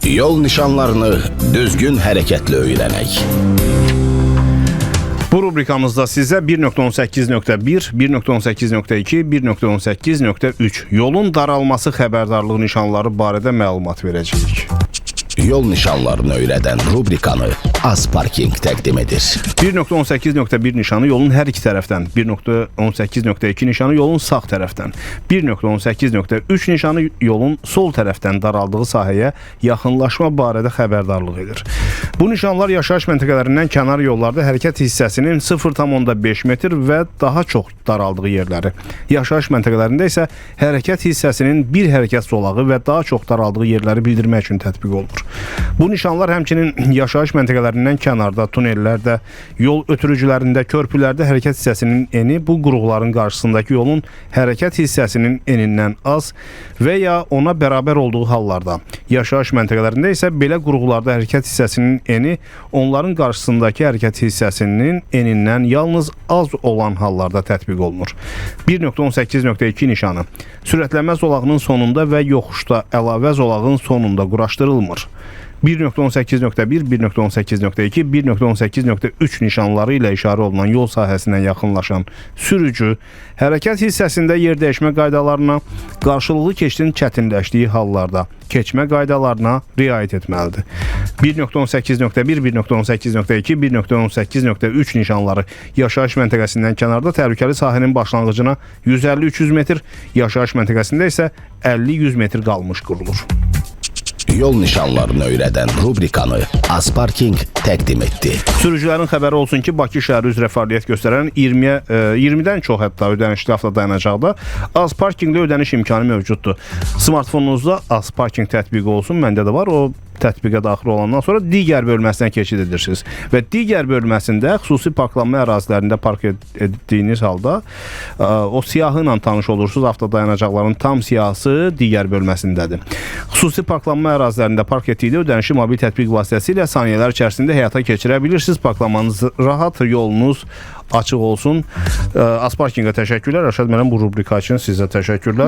Yol nişanlarını düzgün hərəkətlə öyrənək. Bu rubrikamızda sizə 1.18.1, 1.18.2, 1.18.3 yolun daralması xəbərdarlıq nişanları barədə məlumat verəcəyik. Yol nişanlarını öyrədən rubrikanı Az Parking təqdim edir. 1.18.1 nişanı yolun hər iki tərəfdən, 1.18.2 nişanı yolun sağ tərəfdən, 1.18.3 nişanı yolun sol tərəfdən daraldığı sahəyə yaxınlaşma barədə xəbərdarlıq edir. Bu nişanlar yaşayış məntəqələrindən kənar yollarda hərəkət hissəsinin 0,5 metr və daha çox daraldığı yerləri, yaşayış məntəqələrində isə hərəkət hissəsinin bir hərəkət zolağı və daha çox daraldığı yerləri bildirmək üçün tətbiq olunur. Bu nişanlar həmçinin yaşayış məntəqələrindən kənarda, tunellərdə, yol ötürücülərində, körpülərdə hərəkət hissəsinin eni bu qurğuların qarşısındakı yolun hərəkət hissəsinin enindən az və ya ona bərabər olduğu hallarda, yaşayış məntəqələrində isə belə qurğularda hərəkət hissəsinin eni onların qarşısındakı hərəkət hissəsinin enindən yalnız az olan hallarda tətbiq olunur. 1.18.2 nişanı sürətlənmə zolağının sonunda və yoxuşda əlavə zolağın sonunda quraşdırılmır. 1.18.1, 1.18.2, 1.18.3 nişanları ilə işarə olunan yol sahəsindən yaxınlaşan sürücü hərəkət hissəsində yer dəyişmə qaydalarına, qarşılıqlı keçidin çətinləşdiyi hallarda keçmə qaydalarına riayət etməlidir. 1.18.1, 1.18.2, 1.18.3 nişanları yaşayış məntəqəsindən kənarda təhlükəli sahənin başlanğıcına 150-300 metr, yaşayış məntəqəsində isə 50-100 metr qalmış qurulur. Yol nişanlarını öyrədən rubrikanı Az Parking təqdim etdi. Sürücülərin xəbəri olsun ki, Bakı şəhəri üzrə fəaliyyət göstərən 20-yə 20-dən çox hətta ödənişli avtodayanacaqda az parkinqli ödəniş imkanı mövcuddur. Smartfonunuzda az parkinq tətbiqi olsun, məndə də var. O tətbiqə daxil olandan sonra digər bölməsinə keçid edirsiniz və digər bölməsində xüsusi parklanma ərazilərində park etdiyiniz halda o siyahı ilə tanış olursunuz. Avtodayanacaqların tam siyahısı digər bölməsindədir. Xüsusi parklanma ərazilərində park etdikdə ödənişi mobil tətbiq vasitəsilə saniyələr içərisində həyata keçirə bilirsiniz. Parklanmanız rahat, yolunuz açıq olsun. Azparkinqə təşəkkürlər. Rəşad müəllim, bu rubrika üçün sizə təşəkkürlər.